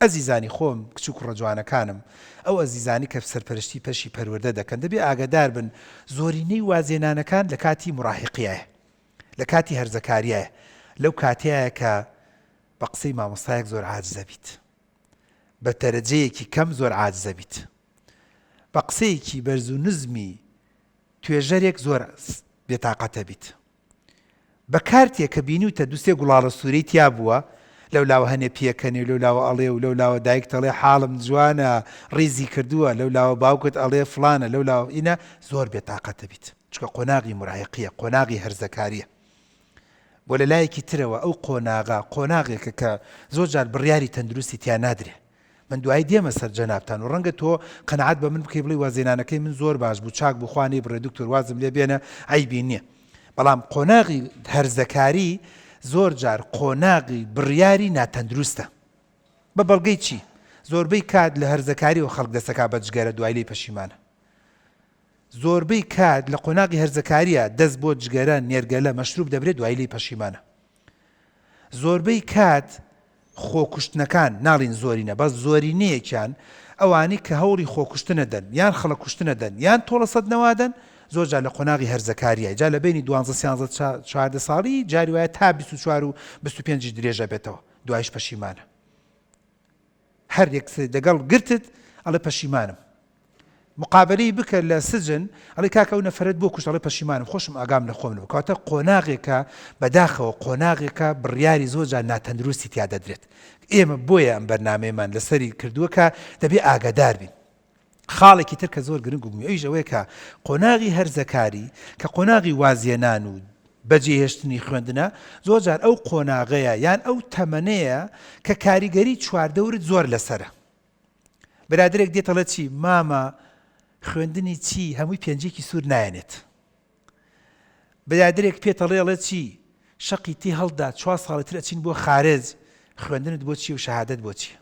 ئەزیزانی خۆم، کچ و کوڕە جوانەکانم، ئەو ئەزیزانی کە سەرپەرشتی پەشی پەروەردە دەکەن، دەبێ ئاگادار بن زۆرینەی وازهێنانەکان لە کاتی موراهیقیایە، لە کاتی هەرزەکاریایە، لەو کاتەیایە کە بە قسەی مامۆستایەک زۆر عاجز ئەبیت، بە دەرەجەیەکی کەم زۆر عاجز ئەبیت، بە قسەیەکی بەرز و نزمی توێژەرێک زۆر بێتاقەت ئەبیت. بە کارتێ کە بینیوتە دوسێ گوڵاڵە سوورەی تیا بووە، لەولاوە هەنێ پێکەنێ و لەولاوە ئەڵێ و لەولاوە دایکت ئەڵێ حاڵم جوانە ڕیزی کردووە، لەولاوە باوکت ئەڵێ فڵانە، لەولاوە ئینە، زۆر بێتاقەت ئەبیت. چونکە قۆناغی موراهیقییە، قۆناغی هەرزەکارییە. بۆ لە لایەکی ترەوە ئەو قۆناغە قۆناغێکە کە زۆر جار بڕیاری تەندروستی تیا نادرێ. من دوایی دێمە سەر جەنابتان و ڕەنگە تۆ قەناعەت بە من بکەی بڵێی وازهێنانەکەی من زۆر باش بوو چاک بوو خوا نەیبڕێ دکتۆر وازم لێ بێنە عەیبی نییە بەڵام قۆناغی هەرزەکاری زۆر جار قۆناغی بڕیاری ناتەندروستە بە بەڵگەی چی زۆربەی کات لە هەرزەکاریەوە خەڵک دەسەکا بە جگەرە دوای لێی پەشیمانە زۆربەی کات لە قۆناغی هەرزەکاریە دەست بۆ جگەرە نێرگەلە مەشروب دەبرێت دوای لێی پەشیمانە زۆربەی کات خۆکوشتنەکان، ناڵین زۆرینە بەس زۆرینەیەکیان، ئەوانەی کە هەوڵی خۆکوشتنە دەن یان خەڵک کوشتنە دەن یان تۆڵە سەدنەوە دەن زۆر جار لە قۆناغی هەرزەکاریای جا لە بەینی دوانزە سیانزە 14 ساڵی جاری وایە تا 24 و 25 یش درێژ ئەبێتەوە دوایش پەشیمانە هەر یەک دەگەڵ گرتت ئەڵێ پەشیمانم مقابەلەی بکە لە سجن ئەڵێ کاکە ئەو نەفەرەت بۆ کوشت ئەڵێ پەشیمانم خۆشم ئاگام لە خۆم نەبوو کەواتە قۆناغێکە بەداخەوە قۆناغێکە بڕیاری زۆر جار ناتەندروستی تیا دەدرێت ئێمە بۆیە ئەم بەرنامەیەمان لەسەری کردووە کە دەبێ ئاگادار بین خاڵێکی تر کە زۆر گرنگ و ئەویش ئەوەیە کە قۆناغی هەرزەکاری کە قۆناغی وازێنان و بەجێهێشتنی خوێندنە زۆر جار ئەو قۆناغەیە یان ئەو تەمەنەیە کە کاریگەری چواردەورت زۆر لەسەرە برادەرێک دێت ئەڵێ چی مامە خوێندنی چی هەمووی پێنجێکی سوور نایەنێت برادەرێک پێت ئەڵێ ئەڵێ چی شەقی تی هەڵدا چوار ساڵی تر ئەچین بۆ خارج خوێندنت بۆ چی و شەهادەت بۆ چیە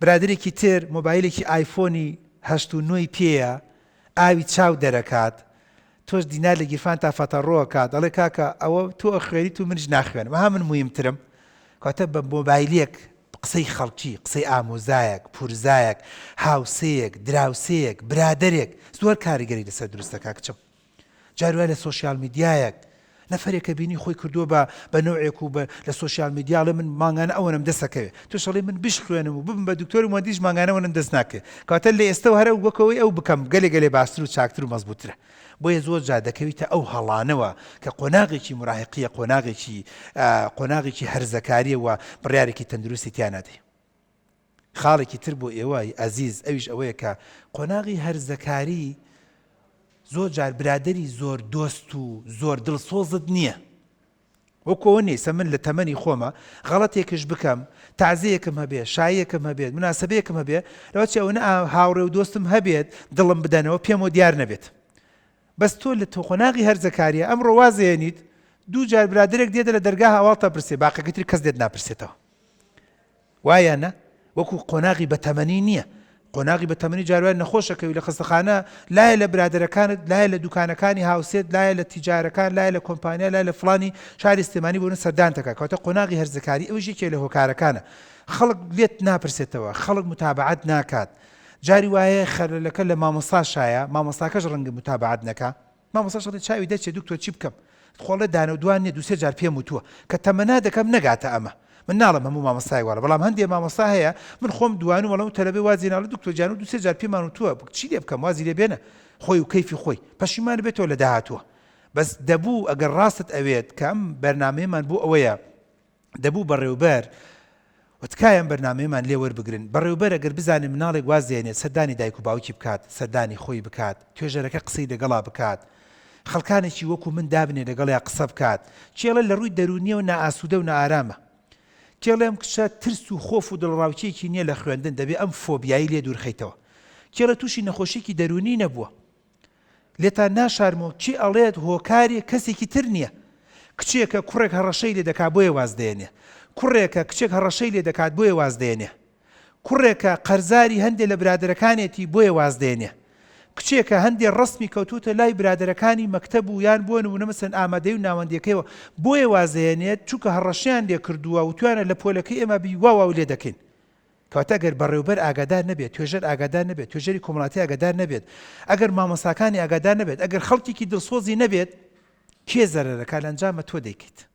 برادێکی تر مۆبایلێکی ئایفۆنی هەشت و نۆی پێیە ئاوی چاو دەرەکات تۆش دینار لە گیرفانتا فەتەڕۆ ئەکات ئەڵێ کاکە ئەوە تۆ ئەخوێنیت و منیش ناخوێنم ئەها من مویمترم کەواتە بە مۆبایلێک قسەی خەڵکی قسەی ئامۆزایەک پورزایەک هاوسێیەک دراوسێیەک برادەرێک زۆر کاریگەری لەسەر دروست دەکا کچم جار وایە لە سۆشیال میدیایەک نەفەرێکە بینی خۆی کردووە بە بە نەوعێک و بە لە سۆشیال میدیا ئەڵێ من مانگانە ئەوەنەم دەست ئەکەوێ تۆش ئەڵێی من بشخوێنم و ببم بە دکتۆر و مهندیش مانگانە ئەوەنەم دەست ناکەوێ کەواتە لە ئێستەوە هەر وەک ئەوەی ئەو بکەم گەلێ گەلێ باشتر و چاکتر و مەزبووترە بۆیە زۆر جار دەکەویتە ئەو هەڵانەوە کە قۆناغێکی موراهیقیە قۆناغێکی قۆناغێکی هەرزەکاریە و بڕیارێکی تەندروستی تیا نادەی. خاڵێکی تر بۆ ئێوە ی ئەزیز ئەویش ئەوەیە کە قۆناغی هەرزەکاری زۆر جار برادەری زۆر دۆست و زۆر دڵسۆزت نییە وەکو ئەوە نییە من لە تەمەنی خۆمە غەڵەتێکش بکەم تازەیەکم هەبێ شایەکم هەبێت مناسبەیەکم هەبێ لەوە چی ئەوە هاوڕێ و دۆستم هەبێت دڵم بدەنەوە پێمەوە دیار نەبێت بەس تۆ لە قۆناغی هەرزەکاریە ئەمڕۆ وازێنیت دوو جار برادێک دێتە لە دەرگا هەواڵتە پرسێ باقەکەی تر کەس لێت ناپرسێتەوە وایە نا؟ وەکو قۆناغی بەتەمەنی نییە. قۆناغی بەتەمەنی جار وایە نەخۆش ئەکەوی لە خەستەخانە لایە لە برادەرەکانت لایە لە دوکانەکانی هاوسێت لایە لە تیجارەکان لایە لە کۆمپانیا لایە لە فڵانی شاری سلێمانی بۆ سەردانت ئەکا کەواتە قۆناغی هەرزەکاری ئەویش یەکێ لە هۆکارەکانە خەڵک لێت ناپرسێتەوە خەڵک متابعەت ناکات جاری وایە خەلەلەکە لە مامۆستاشایە مامۆستاکەش ڕەنگە متابعەت نەکا مامۆستاش ئەڵێ چاوی دەچێ دکتۆر چی بکەم خۆڵێ دانە و دوان نیە دوسێ جار پێم وتووە کە تەمەنا دەکەم نەگاتە ئەمە من ناڵێم هەموو مامۆستایەک واڵە بەڵام هەندێ مامۆستا هەیە من خۆم دوانوم ئەڵێم تەلەبەی وازی ناڵێ دکتۆر گیان و دوسێ جار پێمان وتووە چی لێ بکەم وازی لێ بێنە خۆی و کەیفی خۆی پەشیمان بێتەوە لە داهاتووە بەس دەبوو ئەگەر ڕاستت ئەوێت کە ئەم بەرنامەیەمان بۆ ئەوەیە دەبوو بەڕێوبەر و تکایە ئەم بەرنامەیەمان لێ وەربگرن، بەڕێوبەر ئەگەر بزانێت مناڵێک واز دێنێت سەردانی دایک و باوکی بکات، سەردانی خۆی بکات، توێژەرەکە قسەی لەگەڵا بکات، خەڵکانێکی وەکو من دابنێ لەگەڵیا قسە بکات، کێڵێ لە ڕووی دەروونیەوە نائاسوودە و نائارامە، کێڵێ ئەم کچە ترس و خۆف و دڵەڕاوکێیەکی نیە لە خوێندن دەبێ ئەم فۆبیای لێ دوورخەیتەوە، کێڵێ تووشی نەخۆشیەکی دەروونی نەبووە. لێتان ناشارمەوە کێ ئەڵێت هۆکاری کەسێکی تر نییە کچێکە کوڕێک هەڕەشەی لێ دەکات بۆیە واز دێنێ کوڕێکە کچێک هەڕەشەی لێ دەکات بۆیە واز دێنێ کوڕێکە قەرزاری هەندێ لە برادەرەکانێتی بۆیە واز دێنێ کچێکە هەندێ ڕسمی کەوتوتە لای برادەرەکانی مەکتەب و یان بۆ نمونە مەسەن ئامادەی و ناوەندیەکەیەوە بۆیە وازێنێت چونکە هەڕەشەیان لێ کردووە وتویانە لە پۆلەکەی ئێمە بی وا واو لێ دەکەین. کەواتە ئەگەر بەڕێوبەر ئاگادار نەبێت، توێژەر ئاگادار نەبێت، توێژەری کۆمەڵاتی ئاگادار نەبێت، ئەگەر مامۆستاکانی ئاگادار نەبێت، ئەگەر خەڵکێکی دڵسۆزی نەبێت، کێ زەرەرەکا لە ئەنجامە تۆ دەیکەیت.